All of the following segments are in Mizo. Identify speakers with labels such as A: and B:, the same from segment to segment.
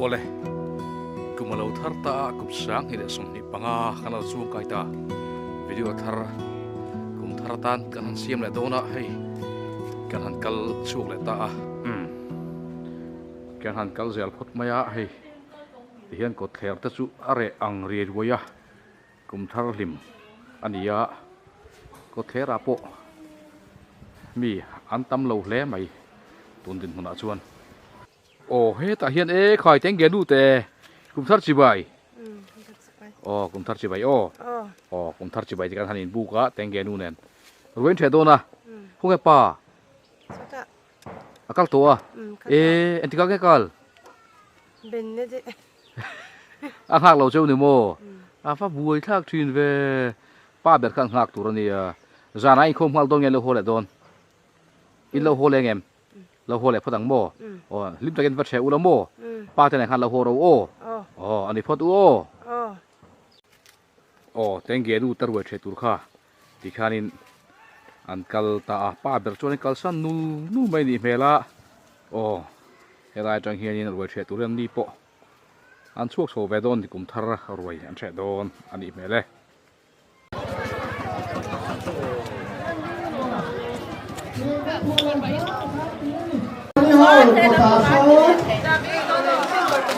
A: Awle, kum a lo thar ta a, kum 2025 kan lo chuang kai ta. Video thar kum thar atan kan han siam leh dawn a, hei kan han kal chhuak leh ta a. Umm kan han kal zel phawt mai a, hei tihian kawtthler te chu a reh ang riai ruai a. Kum thar hlim a ni a, kawtthlerah pawh mi an tam lo hle mai tun dinhmunah chuan. Aw hetah hian e khai teng ge nu te kum thar chibai aw kum thar chibai aw aw kum thar chibai te kan han in buk a teng ge nu nen ruain theh dawn a khawnge pa a kal tawh a e engtikah nge kal A nghak lo cheu ni maw? A va buai thlak thin ve. Pa ber kha an nghak tur a nia. Zanah inkhawm nghal dawn nge lo haw leh dawn? In lo haw leh ngem? Lo haw leh phawt ang maw? Aw, hlim takin va chhe ula maw? Pa te nen khan lo haw ro aw. Aw, a ni phawt u aw. Aw, tengge nu ta ruai theh tur kha tikhanin an kal ta a, pa ber chuan in kalsan nul nul mai nih hmel a, aw helai atang hianin ruai theh tur hian mi pawh an chhuak chho ve dawn ni kum thar ruai an theh dawn a nih hmel e.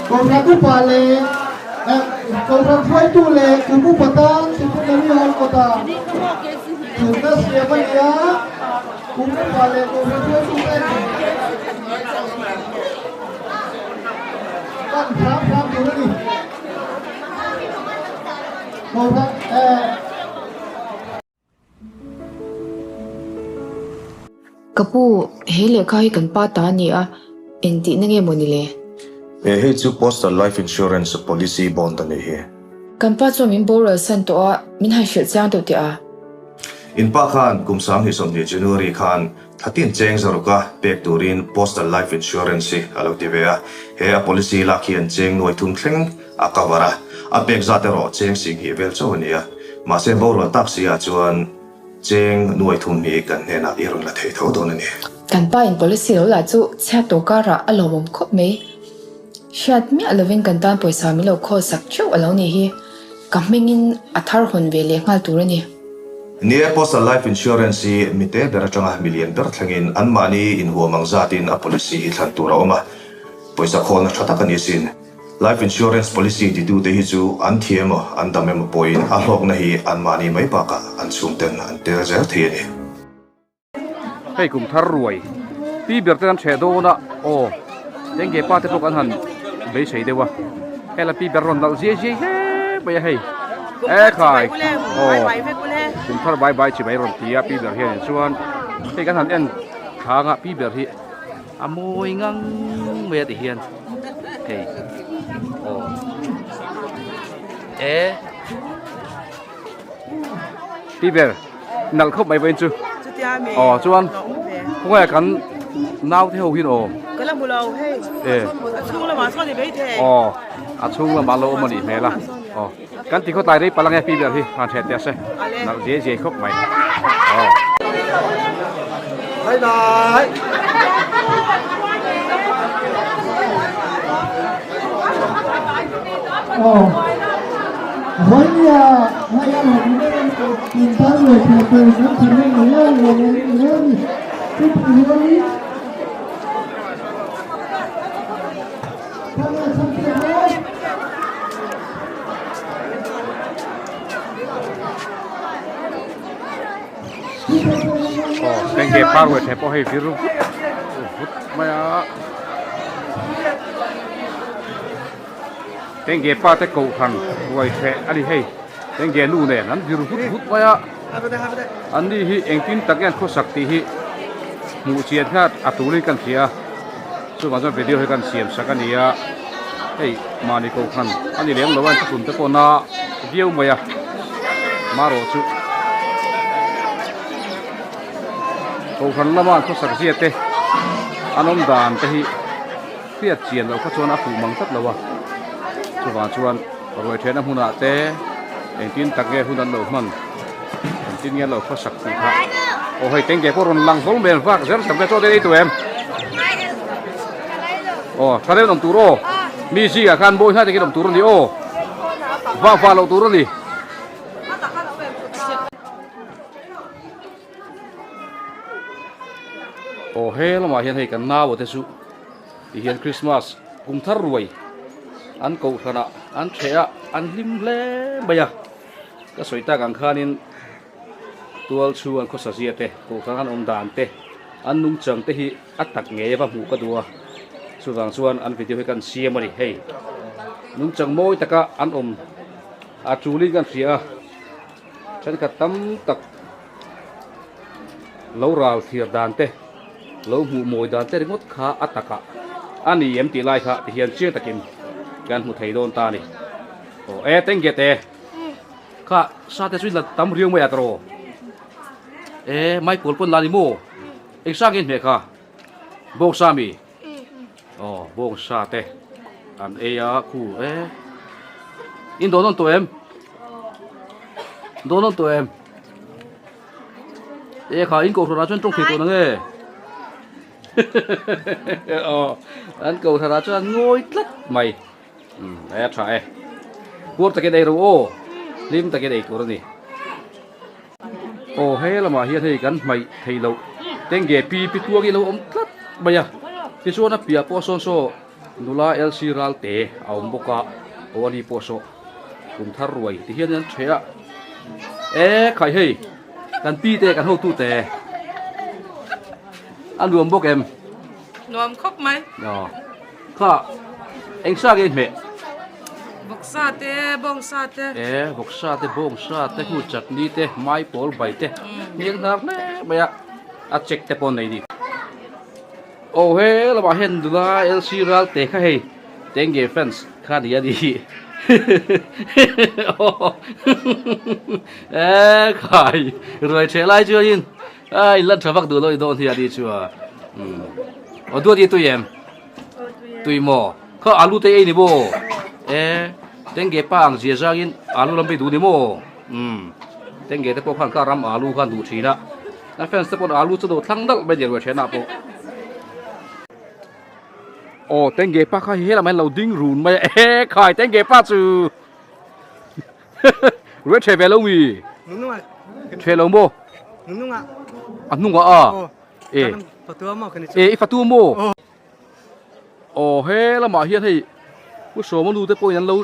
B: Kohhran upa leh Kohhran hruaitu leh kum upa tan Secondary Hall kawtah thutna siam a ni a, kum upa leh Kohhran hruaitu ten pan hram hram tur a ni. Kohhran eh.
C: Ka pu, he lehkha hi kan pa ta a ni a, engtihna nge maw ni le?
D: He hei chu Postal Life Insurance Policy Bond a nih hi.
C: Kan pa chuan min boral san tawh a, min han hrilh chiang deuh teh a.
D: In pa khan kum 2020 January khan thlatin cheng zaruka pek turin Postal Life Insurance hi a lo ti ve a. He a policy lak hian cheng nuai thum thleng a cover a, a pek zat erawh cheng singhnih vel chauh a ni a. Mahse borual tak si ah chuan cheng nuai thum hi kan hnenah i rawn la thei tho dawn a ni.
C: Kan pa in policy lo lah chu chhiat tawh karah a lawmawm khawp mai. Hriat miah lovin kan tan pawisa min lo khawl sak theuh a lo nih hi. Ka hmingin a thar hawn ve leh nghal tur a ni.
D: Ni e, Postal Life Insurance hi mite ber atanga milian ber thlengin anmahni inhuam ang zatin a policy hi thlan tur a awm a, pawisa khawlna tha tak a ni asin. Life insurance policy titute hi chu an thi emaw an dam emaw pawhin a hlawkna hi anmahni mai bakah an chhungten an tel zel thei a ni.
A: Hei kum thar ruai pi ber te an hreh dawn a aw tengge pa te pawh kan han beisei deuh a hela pi ber rawn nalh ziai ziai hle mai a hei e khai aw kum thar bai bai chi mai rawn ti a pi ber hian chuan hei kan han en thlang a pi ber hi A mawi ngang mai a ti hian hei aw e ti ber nalh khawp mai vawiin chu aw chuan khawngaih kan nau te ho hian aw e aw a chhung lamah lo awm a nih hmel a aw kan ti khawtlai rei palh ange pi ber hi han hriat teh se nalh zia zia khawp mai aw.
B: Bye bye. Oh. Hoia hoia lo ni in tan le phe pe na thi ne ne le le le ni tu pu ni
A: Aw tengge par ruai thei pawh hei vir vut vut mai a tengge pa te kohhran ruai theh a ni hei tengge nu nen an vir vut vut mai a an ni hi engtin tak nge an khawsak tih hi hmuh chian hian a tulin kan hria a. Chuvang chuan video hi kan siam sak a ni a, hei mahni kohhran a ni lem lo a thuthlun te pawh na viau mai a, marawh chu kohhran lama an khawsak zia te an awm dan te hi hriat chian loh kha chuan a fuh mang tlat lo a, chuvang chuan ruai thehna hmunah te engtin tak nge hun an lo hman engtin nge an lo khawsak tih kha aw hei tengge pawh rawn lang hlawl hmel vak zer zer mai a chaw te ei tu em aw tha deuh awm tur aw Mi zingah khan mawi hnai takin awm tur a ni aw. Vah vah loh tur a ni. Aw he lamah hian hei kan nau te chu ti hian Christmas kum thar ruai an kohhranah an ṭheh a an hlim hle mai a ka sawi tak ang khanin tual chu an khawsa zia te kohhran an awm dan te an nungchang te hi a tak ngei a va hmuh ka duh a chuvang chuan an video hi kan siam a ni hei nungchang mawi taka an awm a ṭulin kan hria a. Thenkhat tam tak lo ral thlir dan te, lo hmuh mawi dan te ringawt kha a takah a ni em tih lai kha tihian chiang takin kan hmu thei dawn ta a ni. Aw e teng ge te kha sa te chu la tam riau mai a tawh aw. E mai pawl pawn la ni maw? Eng sa nge in hmeh kha? Bawngsa mi? Aw bawngsa te an ei a khu e in dawn nawn tawh em dawn nawn tawh em e kha in kohhran ah chuan tawng thei tawh na nge aw an kohhran ah chuan ngawi tlat mai um e a tha e puar takin ei ro aw hlim takin ei tur a ni. Aw he lamah hian hei kan hmaih thei loh tengge pi pi tuang hi a lo awm tlat mai a tichuan a piah pawh sawn saw nula LC Ralte a awm bawk a aw ani pawh saw kum thar ruai ti hian an ṭheh a e khai hei kan pi te kan hotu te a nuam bawk em
E: nuam khawp mai
A: aw Kha eng sa nge hmeh?
E: Vawksa te, bawngsa te.
A: E, vawksa te, bawngsa te, hu chutney te, maipawl bai te, hniang hnar hle mai a, a check te pawh nei ni. Aw he lamah hian nula LC Ralte kha hei Tengge fans kha ni a ni. E khai ruai ṭheh lai chuanin a inlan ṭha vak duh lo i dawn hi a ni chu a. Aw duat i tui em? Tui maw? Kha alu te ei ni maw? E tengge pa ang zia zangin alu lam bei duh ni maw? Umm tengge te pawh khan ka ram alu khan duh thin a. A fans te pawn alu chu do thlang nalh mai nia ruai thenah pawh. Aw tengge pa kha hi helamah hian lo ding run mai a. E khai tengge pa chu Ruai ṭhe ve lo mi? Ṭhe lo maw? A hnungah a. E e i fatu maw aw he lamah hian hei pu sawma nu te pawhin an lo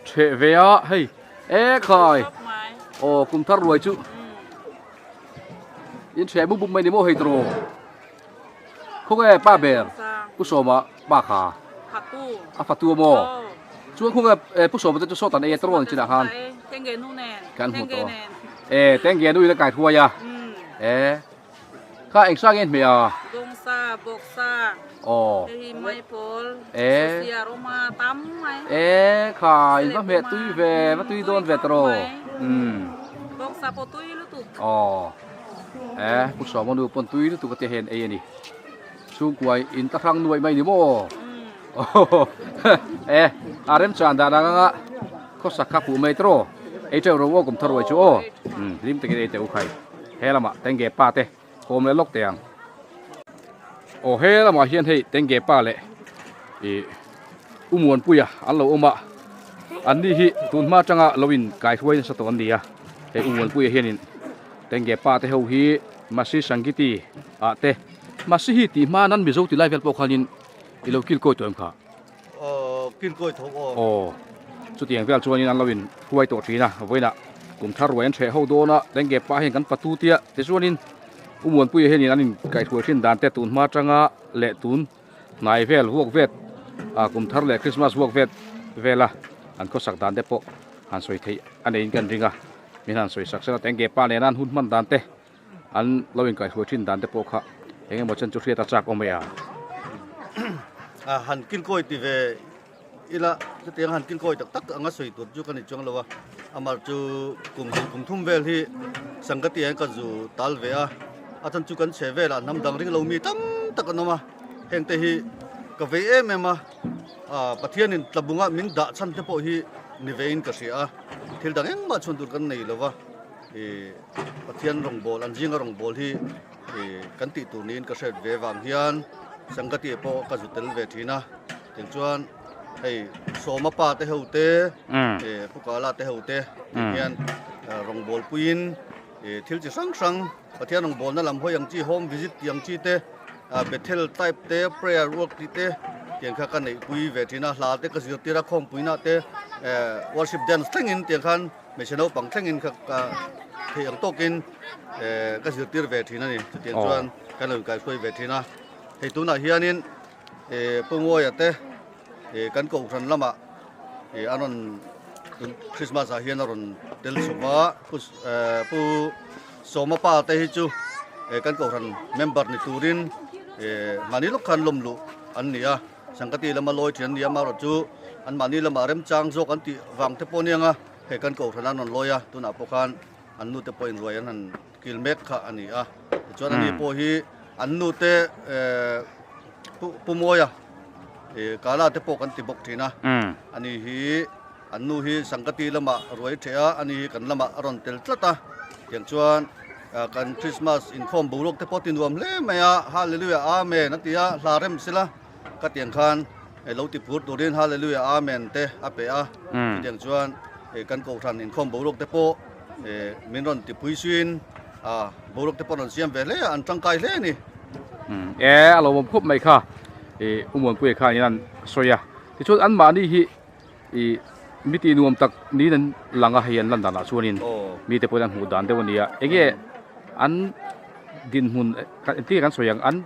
A: ṭheh ve a hei e khai aw kum thar ruai chu in ṭheh buk buk mai ni maw hei tawh khawnge pa ber pu sawma pa kha a fatu a maw chuan khawnge pu sawma te chu sawt an ei a tawh an chinah khan kan hmu tawh e tengge nu in a kai hruai a e. Kha eng sa nge hmeh a?
E: Bawngsa, bawksa,
A: Aw.
E: hei hi maipawl,
A: E.
E: sasia rawma tam mai.
A: E kha in va hmeh tui ve, va tui dawn ve tawh. Umm.
E: Bawngsa pawh tui lutuk.
A: Aw. E Pu Sawma nu pawn tui lutuk a tia hian ei a ni. Chhungkua in ta hrang nuaih mai ni maw? E a remchan dan ang anga khawsak kha puh mai tawh. Ei teuh ro aw kum thar ruai chu aw. Umm hlim takin ei teh u khai. He lamah Tengge pa te kawm leh lawk teh ang. Aw he lamah hian hei Tengge pa leh ih U Muanpuia an lo awm a, an ni hi tun hma atanga lo in kai hruai nasa tawh an ni a. Hei U Muanpuia hianin Tengge pa te ho hi Masi Sangiti ah te Masi hi tih hma nan Mizo ti lai vel pawh khanin i lo kil kawi tawh em kha?
F: Aw kil kawi tho aw.
A: Aw chutiang vel chuanin an lo in hruai tawh thin a, vawiinah kum thar ruai an hreh ho dawn a, Tengge pa hian kan patu tia tichuanin U Muanpuia hianin an in kaihhruai thin dan te tun hma atanga leh tun hnai vel vuak vet ah kum thar leh Christmas vuak vet vela an khawsak dan te pawh han sawi theih a neiin kan ring a, min han sawi sak sela Tengge pa nena an hun hman dan te An lo inkaihhruai thin dan te pawh kha eng emaw chen chu hriat a chak awm e a.
F: A han kilkawi ti ve ila chutiang han kilkawi tak tak anga sawi tur chu ka ni chuang lo a, amah chu kum hnih kum thum vel hi Sangati ah hian ka zu tal ve a, a chan chu kan chhe velah hnam dang ring lo mi tam tak an awm a, heng te hi ka vei em em a, Pathianin tlabunga min dah chhan te pawh hi ni vein ka hria a, thil dang engmah chhuan tur kan nei lo va. Pathian rawngbâwl, an zinga rawngbâwl hi kan tih tur niin ka hriat ve vang hian Sangati pawh ka zu tel ve thin a, tiang chuan Hei Sawma pa te ho te, Pu Kala te ho te tih hian rawngbâwl puiin thil chi hrang hrang Pathian rawngbâwlna lam hawi ang chi, home visit tih ang chi te, Bethel type te, prayer work tih te tiang kha ka neihpui ve thin a, hla te ka zirtir a, khawmpuina te worship dance thlengin tiang khan hmeichhe naupang thlengin kha ka theih ang tawkin ka zirtir ve thin a ni. Chutiang chuan kan lo inkaihruai ve thin a, hei tunah hianin Pu Ngawia te kan kohhran lamah a rawn Christmas ah hian a rawn tel chhuak a, Pu Sawma pa te hi chu kan kohhran member ni turin mahni lawk khan lawm luh an ni a, Sangkati lama lawi thin an ni a, amaherawh chu an mahni lamah remchang zawk an tih vang te pawh aniang a, hei kan kohhran an rawn lawi a, tunah pawh khan an nu te pawhin ruai an han kil mek kha a ni a, tichuan ani pawh hi an nu te Pu Mawia Kala te pawh kan ti bawk thin a, ani hi an nu hi Sangkati lamah ruai theh a, ani hi kan lamah a rawn tel tlat a, tiang chuan kan Christmas inkhawm boruak te pawh ti nuam hle mai a, Hallelujah Amen a ti a, hla rem sela ka tiang khan lo ti phur turin Hallelujah Amen te a pe a, chutiang chuan kan kohhran inkhawm boruak te pawh min rawn ti pui suin boruak te pawh rawn siam ve hle a, an tangkai hle a ni.
A: E a lo awm khawp mai kha i u Muanpuia khan in an sawi a, tichuan anmahni hi i mi tih nuam tak niin an lang a, hei an lan danah chuanin mite pawhin an hmuh dan deuh a ni a, enge an dinhmun engtin nge kan sawi ang an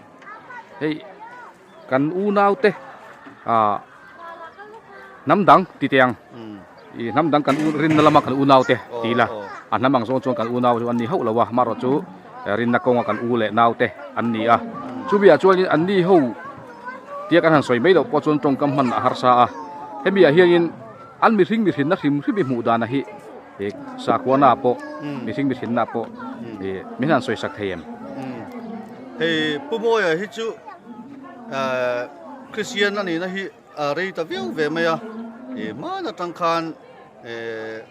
A: hei kan unaute ah hnam dang ti teh ang ih hnam dang kan u rinna lama kan unaute ti ila a hnam ang zawng chuan kan unau chu an ni hauh lo a amaherawh chu rinna kawnga kan u leh naute an ni a chumi ah chuanin an ni ho tia kan han sawi mai loh pawh chuan tawngkam hman a harsa a hemi ah hianin an mihring mihrinna hrim hrim i hmuh dan a hi ih sakhuana pawh mihring mihrinna pawh ih min han sawi sak thei em?
F: Hei Pu Mawia hi chu Kristian a nihna hi a rei ta viau ve mai a, ih hman atang khan eh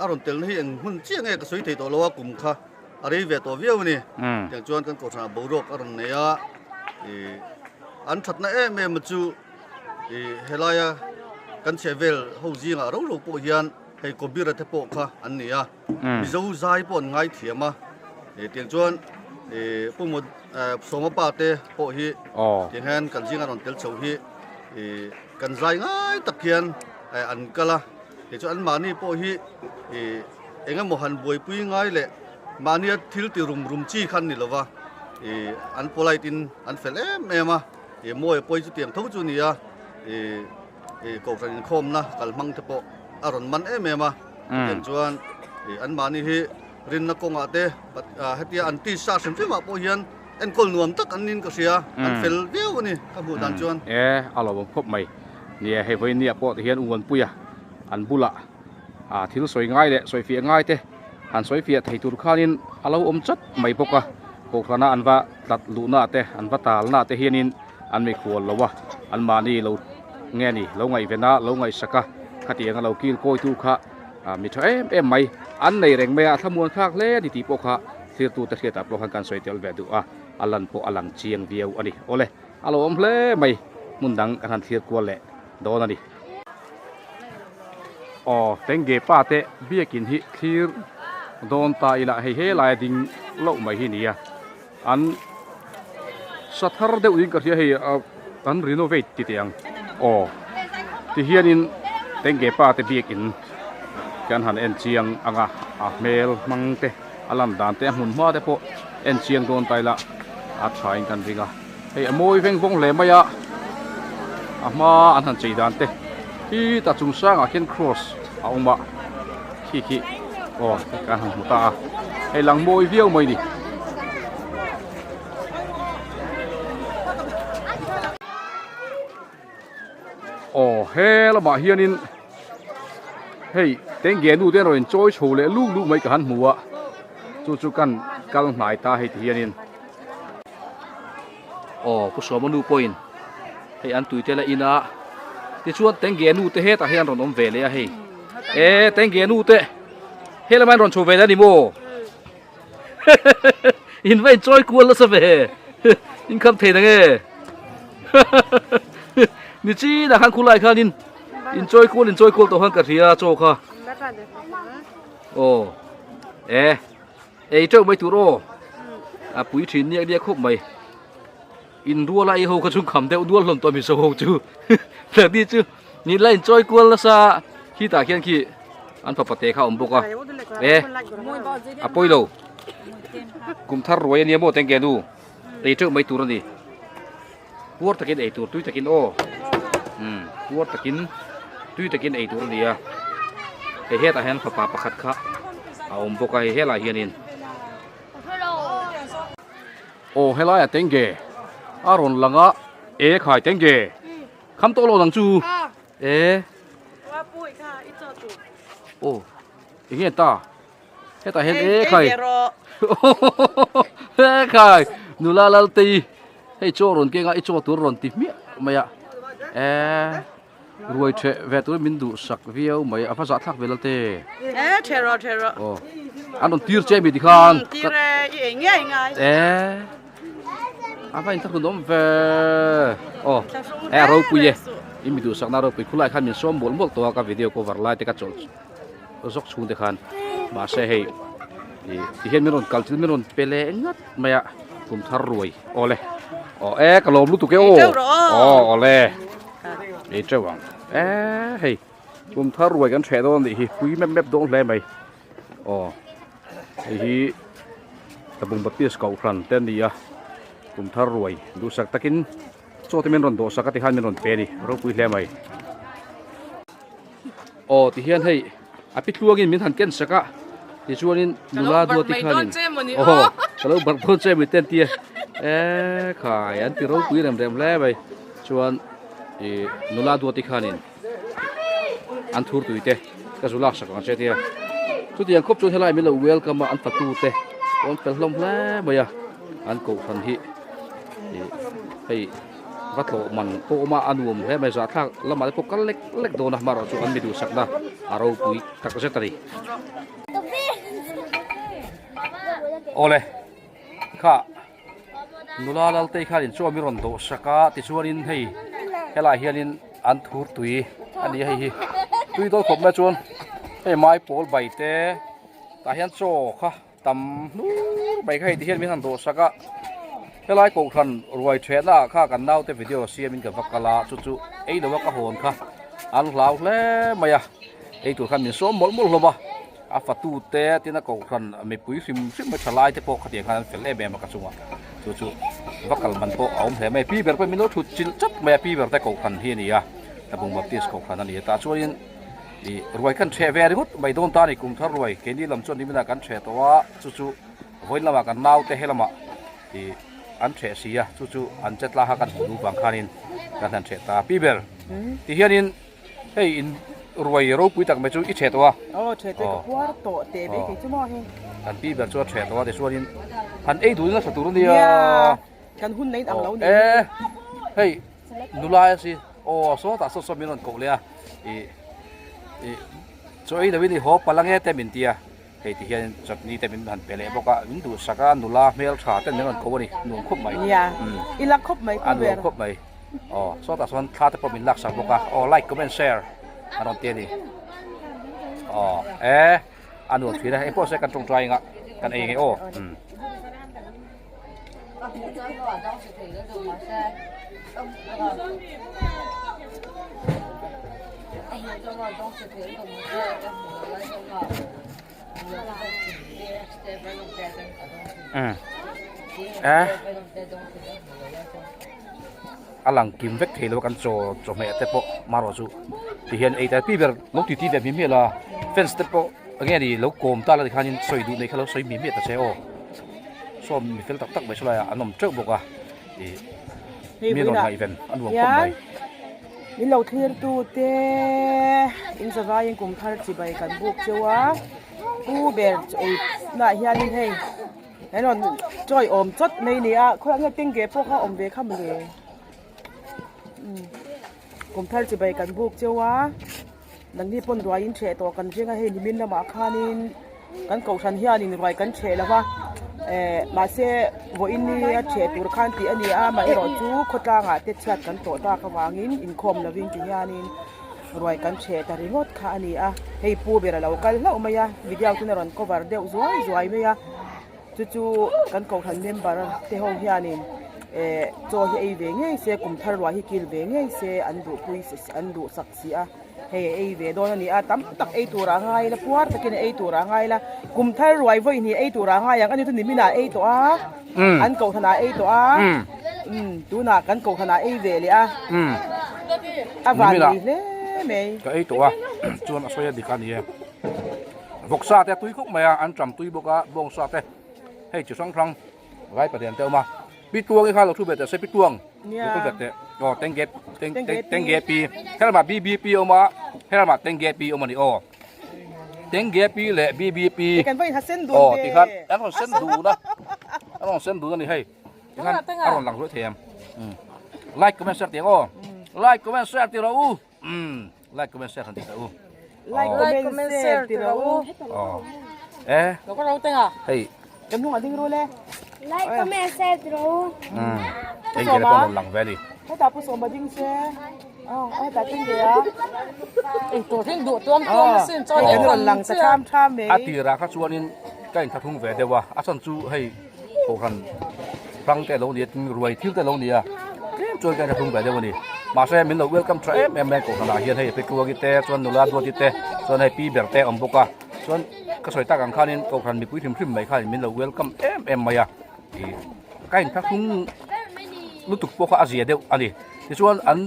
F: a rawn telna hi eng hmun chiah nge ka sawi thei tawh lo a kum kha a rei ve tawh viau a ni. Tiang chuan kan kohhranah boruak a rawn nei a, ih an thatna em em chu ih helaia kan chhehvel ho zingah ro ro pawh hian hei Kawbira te pawh kha an ni a. Mizo zai pawh an ngaithiam a, tiang chuan Pu Sawma pa te pawh hi tiang hian kan zinga rawn tel chho hi kan zai ngai tak hian an kal a, tichuan anmahni pawh hi eng emaw han buaipui ngai leh mahnia thil ti rum rum chi kha an ni lova, an polite in an fel em em a, mawi pawi chu tiang tho chu a ni a. Kohhran inkhawmna kalhmang te pawh a rawn man em em a, chutiang chuan anmahni hi rinna kawngah te hetia an tisa hrim hrimah pawh hian enkawl nuam tak an niin ka hria, an fel viau a ni ka hmuh dan chuan.
A: E a lo awm khawp mai. Nia hei vawinia pawh ti hian Uanpuia an bulah thil sawi ngai leh sawi fiah ngai te han sawi fiah thei tur khanin a lo awm chat mai bawk a, kohhrana an va tlat luhna te an va talna te hianin an mikhual lo a, anmahni lo nge ni lo ngaihven a, lo ngaihsak a, khatiang a lo kil kawitu kha mi tha em em mai an nei reng mai a, a thlamuan thlak hle a ni tih pawh kha thirtute hriatah pawh khan kan sawi tel ve duh a, a lan pawh a lang chiang viau a ni. Awle, a lo awm hle mai, hmun dang kan han thlir kual leh dawn a ni. Aw, Tengge pa te biakin hi thlir dawn ta ila hei helai a ding loh mai hi nia. An sa thar deuh in ka hria hei an renovate ti teh ang aw ti hianin tengge pa te biakin kan han en chiang ang a a hmel hmang te a lan dan te a hmun hma te pawh en chiang dawn ta ila a tha in kan ring a hei a mawi veng vawng hle mai a a hma an han chei dan te hi ta chung sangah khian cross a awm a khi khi aw kan han hmu ta a hei lang mawi viau mai ni. Aw he lamah hianin hei tengge nu te an rawn inchawi chho leh luk luk mai ka han hmu a chu chu kan kal hnai ta hei ti hianin aw pu sawma nu pawhin hei an tui te la in a tichuan tengge nu te hetah hian an rawn awm ve leh a hei e tengge nu te he lamah an rawn chho ve leh a ni maw. In va inchawi kual nasa ve in kham thei na nge. Ni chinah khan khulai khanin in chawi kual in chawi kual tawh khan ka hria chaw kha. Aw e ei teuh mai tur aw a pui thin niak niak khawp mai. In ruala ei ho kha chu kham deuh nual hlawm tawh mizo ho chu thlahni chu ni la in chawi kual nasa khi tah khian khi an fapa te kha a awm bawk a e a pawi lo kum thar ruai ania maw tengge nu ei teuh mai tur a ni puar takin ei tur tui takin aw um puar takin tui takin ei tur a ni a hei hetah hian fapa pakhat kha a awm bawk a hei helaiah hianin. Aw helai a tenge a rawn lang a e khai tenge kham tawh lo nang chu e aw eng nge ta hetah hian e khai e khai nula laltei hei chaw rawn keng a i chaw tur rawn ti hmiah mai a e. Ruai ṭheh ve turin min duhsak viau mai, a va zahthlak ve lal te.
E: E, ṭheh rawh, ṭheh rawh.
A: Aw, an rawn tir che mi tikhan.
E: Tir e, i ei ngei ngai.
A: E, a va inthlahrun awm ve. Aw, e a ropui e, i mi duhsakna a ropui khulai khan min sawm mawlh mawlh tawh a, ka video cover lai te ka chawlh zawk chhung te khan. Mahse hei, i tihian min rawn kal chu min rawn pe leh ngat mai a, kum thar ruai. Awle, aw e ka lawm lutuk e aw. Aw, awle. Ei teuh ang e hei kum thar ruai kan hreh dawn a nih hi pui mep mep dawn hle mai aw hei hi Tlabung Baptist Kohhran te a ni a kum thar ruai duhsak takin chaw te min rawn dawhsak a tikhan min rawn pe a ni ropui hle mai aw tihian hei a pi tluangin min han ken sak a tichuanin nula duati khanin aw ka lo barh dawn che mi te an ti a e khai an ti ropui rem rem hle mai. Chuan ih nula duati khanin an thur tui te ka zu lak sak ang che tia chutiang khawp chuan helai min lo welcome a an fatu te pawh an fel hlawm hle mai a an kohhran hi ih hei va tlawh man pawh awm a a nuam hle mai zahthlak lamah te pawh kal lek lek dawn a hmarawh chu an mi duhsakna a ropui tak zet a ni. Awle kha. Nula Laltei khan inchuam i rawn dawh sak a tichuanin hei helaiah hianin an thur tui a ni a hei hi tui dawn khawp mai chuan hei mai pawl bai te tah hian chaw kha tam hnur mai kha hei ti hian min han dawh sak a helai kohhran ruai thehna ah kha kan naute video siamin ka va kal a chu chu ei lo a ka hawn kha an hlau hle mai a ei tur khan min sawm mawlh mawlh hlawm a. A fatu te tin a kohhran mipui hrim hrim mai tha lai te pawh khatiang khan an fel em em a ka chungah chu chu va kal man pawh a awm hle mai pi ber pawh min lo thut chilh chat mai a pi ber te kohhran hi a ni a Tlabung Baptist kohhran a ni a tah chuanin ih ruai khan ṭheh ve ringawt mai dawn ta a ni kum thar ruai keini lam chuan nimin ah kan ṭheh tawh a chu chu vawiin lamah kan naute helamah ih an ṭheh si a chu chu an che tlaha kan hmu duh vang khanin kan han ṭheh ta a pi ber tihianin. Hei in ruai ropui tak mai chu i ṭheh tawh a.
E: Aw ṭheh te ka puar tawh teh ve kei chu maw hei.
A: Kan pi ber chu a ṭheh tawh a tichuanin han ei duhin a ṭha tur a nia.
E: Nia kan hun nei ang lo ni.
A: E hei nula a si aw sawtah saw saw min rawn koh leh a i i chaw ei loin i haw palh ange te min ti a hei ti hian chutney te min han pe leh bawk a min duhsak a nula hmeltha ten min rawn ko a ni nuam khawp mai.
E: Nia i la khawp mai
A: pu ber. A nuam khawp mai. Aw sawtah chuan thla te pawh min laksak bawk a aw like comment share an rawn ti a ni aw e a nuam thin a engpawh se kan tawngtai anga kan ei nge aw um. Um e a lang kim vek thei lo kan chaw chawhmeh te pawh marawh chu ti hian ei tel pi ber lo ti ti ve hmi hmiah la fans te pawh eng nge ni lo kawm ta la tikhanin sawi duh nei kha lo sawi hmi hmiah ta che aw saw mi fel tak tak mai saw laiah an awm teuh bawk a ih mi rawn ngaihven a nuam khawp mai.
E: Min lo thlir tu te in zavaiin kum thar chibai kan buk cheu a pu ber chaw ei naah hianin hei An rawn chawi awm chawt mai a ni a khawiah nge tengge pawh kha awm ve kha mawle umm kum thar chibai kan buk cheu a nangni pawn ruai in ṭheh tawh kan ring a hei nimin lamah khanin kan kohhran hianin ruai kan ṭheh lo va. Eh mahse vawiin ni a ṭheh tur khan tih a ni a, amaherawhchu khawtlangah te chhiat kan tawh tak avangin inkhawm lovin ti hianin ruai kan ṭheh ta ringawt kha a ni a. Hei pu ber a lo kal hlauh mai a, video chuan a rawn cover deuh zuai zuai mai a. Chu chu kan kohhran member te ho hianin eh chaw hi ei ve ngei se kum thar ruah hi kil ve ngei se an duhpui an duhsak si a hei a ei ve dawn a ni a tam tak ei tur ah ngai ila puar takin a ei tur ah ngai ila kum thar ruai vawi hnih ei tur ah ngai ang a ni chu nimin ah ei tawh a an kohhran ah ei tawh a umm tunah kan kohhran ah ei ve leh a a van nei hle mai.
A: Ka ei tawh a chuan a sawi a dik a ni e. Vawksa te a tui khawp mai a, an ṭam tui bawk a, bawngsa te hei chi hrang hrang vai palian te a awm a. Pi Tuangi kha lo thu ve teh se, Pi Tuang lo thu ve teh. Aw Tengge Tengge Pi helamah BBP a awm a, helamah Tengge Pi a awm a ni aw. Tengge Pi leh BBP aw tikhan an rawn sen dun a, an rawn sen dun a ni hei. Tikhan a rawn lang zuai thei em. Like comment share tih ang aw. Like comment share tih rawh u. Umm like comment share han ti teh u.
E: Like comment share ti rawh u.
A: Aw e.
E: Lo ka ro teng a.
A: Hei.
E: Kan hnung a ding ru le.
G: Like comment share ti rawh u.
A: Umm eng ke le pawh rawn lang ve a ni.
E: Hetah pu sawm a ding se. Aw hetah ding ve a.
H: Eng tur hi duh tuam tuam a sin chuan
E: Kan rawn lang ta tham tham mai.
A: A tirah kha chuanin ka inthlahrung ve deuh a, a chhan chu hei Kohhran hrang te alo ni a tin ruai thil te alo ni a tlem chuan ka hlung ve deuh a ni mahse min lo welcome tha em em mai kohhran ah hian hei Petruangi te chuan nula duati te chuan hei pi ber te a awm bawk a chuan ka sawi tak ang khanin kohhran mipui hrim hrim mai khanin min lo welcome em em mai a ih ka inthlahrung lutuk pawh kha a zia deuh a ni tichuan an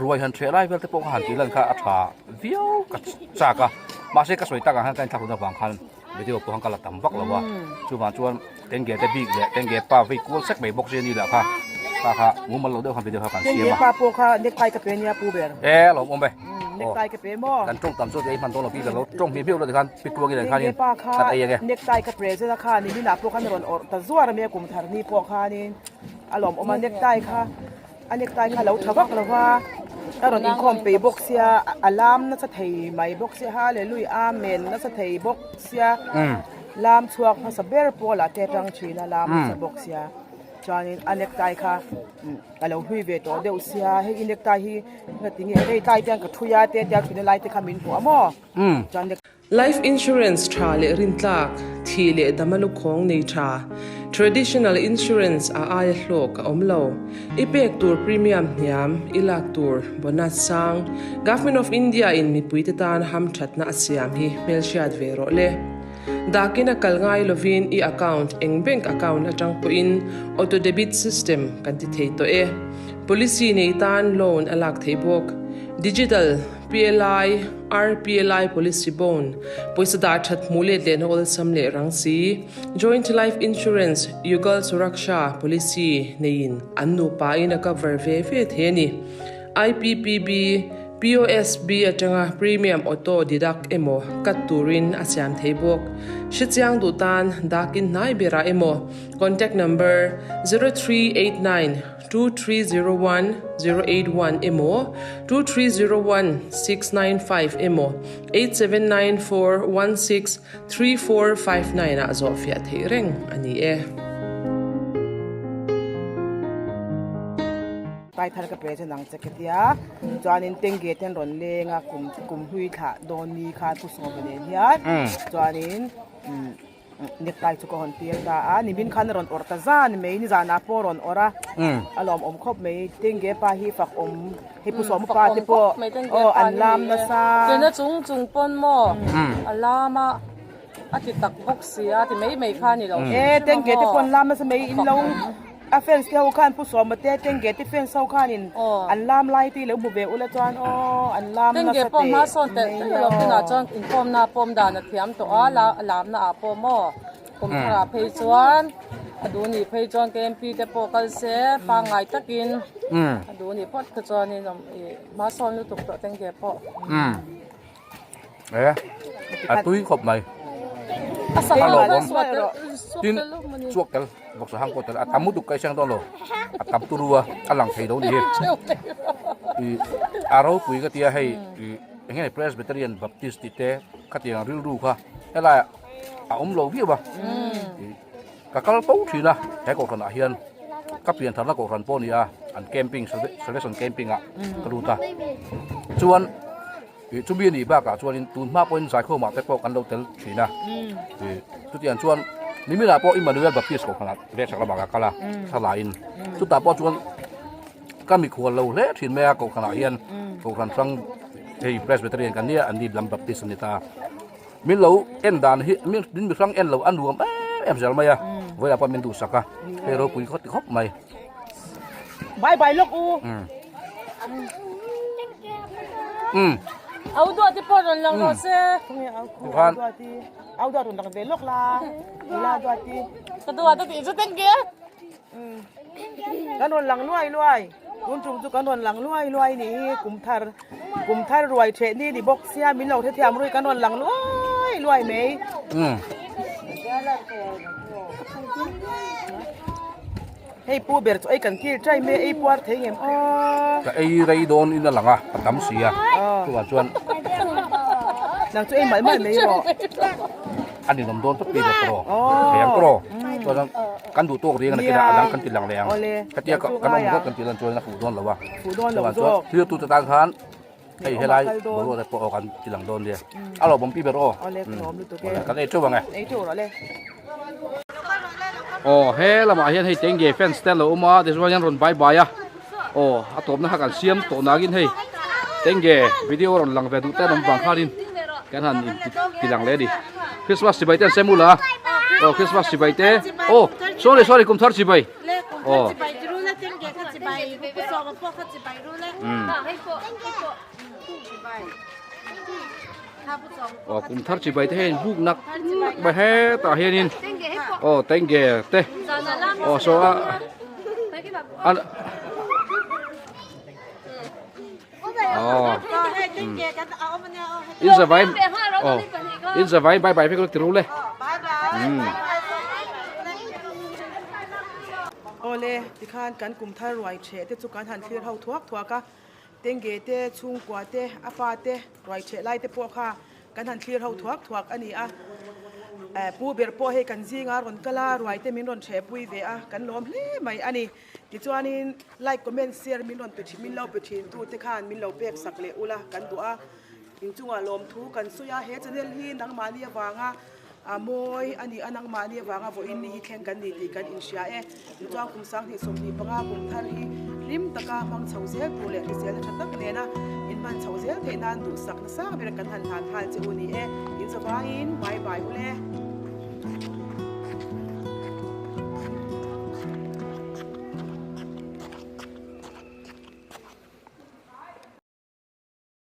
A: ruai han ṭheh lai vel te pawh kha han tih lan kha a ṭha viau ka chak a mahse ka sawi tak ang khan ka inthlahrun avang khan. Video pawh khan ka la tam vak lo a, chuvang chuan Tengge te bik leh Tengge pa vei kual sek mai bawk si a ni lah kha, kha kha mumal lo deuh khan video kha kan siam a.
E: Tengge pa pawh kha necktie ka pe nia pu ber.
A: E lawm awm e.
E: Necktie ka pe maw.
A: Kan tawng tam chu ei hman dawn lo pi ber lo tawng hmiah hmiah lo tikhan pi tuangin nen khanin kan ei ang e.
E: Necktie ka present a kha nimin ah pawh khan a rawn awrh ta zuar a nia kum thar ni pawh khanin a lawm awm a necktie kha. A necktie kha lo tha vak lo va, a rawn inkhawm pei bawk sia, a lam nasa thei mai bawk sia, hallelujah amen nasa thei bawk sia, lam chhuak hmasa ber pawl ah te atang thin a lam nasa bawk sia, chuanin a necktie kha a lo hlui ve tawh deuh sia, hei i necktie hi ngatinge hei tlai te hian ka thui a te tia thuna lai te kha min hmuh a maw chuan.
I: Life insurance tha leh rintlak, thih leh dama lukhawng nei tha, traditional insurance a aia hlawk a awm lo. I pek tur premium hniam, i lak tur bonus sang, Government of India in mipuite tan hamthatna a siam hi hmelhriat ve rawh le. Dakin a kal ngai lovin i account eng bank account atang pawhin auto debit system kan ti thei tawh e. Policy nei tan loan a lak theih bawk. Digital. PLI, RPLI Policy Bond, pawisa dah that hmuh let lehna awlsam leh rang si, Joint Life Insurance, Yugal Suraksha Policy neiin an nupa in a cover ve ve thei a ni. IPPB, POSB atanga premium auto deduct emaw cut turin a siam thei bawk. Hrechiang duh tan dakin hnai berah emaw contact number 0389 2301 081 emaw 2301 695 emaw 8794 16 3459 ah zawh fiah theih reng a ni e.
E: Pai thar ka pe chu nang che ka tia chuanin tengge te an rawn leng a kum kum hlui thlah dawn ni khan pu sawma nen hian chuanin Necktie chu ka hawn tir ta a, nimin khan a rawn awrh ta zan mai, nizanah pawh a rawn awrh a, a lawmawm khawp mai, Tengge pa hi fak awm, hei Pu Sawma pa te pawh aw an lam nasa.
H: Kena chung chung pawn maw a lam a, a ti tak bawk si a, ti mai mai kha a ni lo.
E: E Tengge te pawh an lam nasa mai, in lo a fans te ho khan Pu Sawma te Tengge te fans ho khanin an lam lai te hi lo hmu ve ula chuan aw an lam nasa
H: Tengge pawh
E: teh
H: hma sawn telh
E: mai
H: telh alawm
E: aw.
H: tunah chuan inkhawmna pawm dan a thiam tawh a la lamna ah pawh maw kum tharah phei chuan a duh nih phei chuan KMP te pawh kal se pangngai takin a duh nih phawt kha chuanin ih hma sawn lutuk tawh Tengge pawh.
A: E a tui khawp mai
H: A
A: a lawmawm tin chuak tel bawksa hang pawh tel a tam lutuk ka i siang dawn lo a tam turu a a lang thei lo ni hi ih a ropui ka tia hei ih eng nge Presbyterian Baptist tih te khatiang rilru kha helaiah a awm lo viau a ih. Ka kal fo thin a, he kohhran ah hian ka pian tharna kohhran pawh a ni a, an camping salvation camping ah ka lut a. Chuan ih chumi a nih bakah chuanin tun hma pawhin zaikhawm ah te pawh kan lo tel thin a. Ih chutiang chuan nimin ah pawh Immanuel Baptist kohhran ah vekchak lamah ka kal a, thla in chutah pawh chuan ka mikhual lo hle thin mai a kohhran ah hian kohhran hrang hei Presbyterian kan nia an ni lam Baptist a ni ta. Min lo en dan hi min mi hrang en lo a nuam em em zel mai a vawilah pawh min duhsak a hei ropui khawp ti khawp mai.
E: Bye bye lawk u.
A: Um.
H: Au duat te pawh rawn lang rawh se.
A: Tikhan.
E: Au duat rawn lang ve lawk la. Nula duat ti.
H: Ka duat a tih chu teng ke.
E: Kan rawn lang luai luai. Tun tum chu kan rawn lang luai luai nih hi kum thar kum thar ruai theh ni ni bawk sia min lo hrethiam rui kan rawn lang luai luai mai. Hei pu ber chu ei kan kir chai mai ei puar thei ngem aw.
A: Ka ei rei dawn in a lang a a tam si a chuvang chuan.
E: Nang chu ei malh malh mai rawh.
A: A ninawm dawn tawp pi ber tawh thei ang tawh chuan kan duh tawk reng a nakin a dang kan ti lang leh ang hetia kan awm rawt kan tih lan chuan a fuh dawn lo a chuvang chuan thil tute tan khan hei helai boruak te pawh kan ti lang dawn nia a lawmawm pi ber aw kan ei teuh ang e aw he lamah hian hei tenge fans te an lo awm a tichuan an rawn bye bye a aw a tawpna kha kan siam tawh nangin hei tenge video rawn lang ve duh te an awm vang khanin kan han in ti lang leh a ni Christmas chibai te an sem ula aw Christmas chibai te aw sorry sorry kum thar chibai aw aw kum thar chibai te hei buk nak nak mai hetah hianin aw tenge te aw saw a aw in zavai aw in zavai bye bye vek ti ru le
E: Awle tikhan kan kum thar ruai theh te chu kan han thlir ho thuak thuak a. Tenge te, chhungkua te, a pa te, ruaichheh lai te pawh kha kan han thlir ho thuak thuak a ni a. Pu ber pawh hei kan zinga rawn kal a, ruai te min rawn chhehpui ve a, kan lawm hle mai a ni. Tichuanin like, comment, share min rawn pe thin, min lo pe thin tu te khan min lo pek sak leh ula kan duh a. Inchungah lawmthu kan sawi a, he channel hi nangmahni avanga A mawi a nih a nangmahni avanga vawiin ni hi thleng kan ni tih kan inhria e. Tichuan kum 2025 kum thar hi hlim taka hmang chho zel tur leh hriselna tha tak nena inhman chho zel theih nan duhsak nasa ber kan han hlan nghal che u ni e. Inzawvaiin bye bye u le.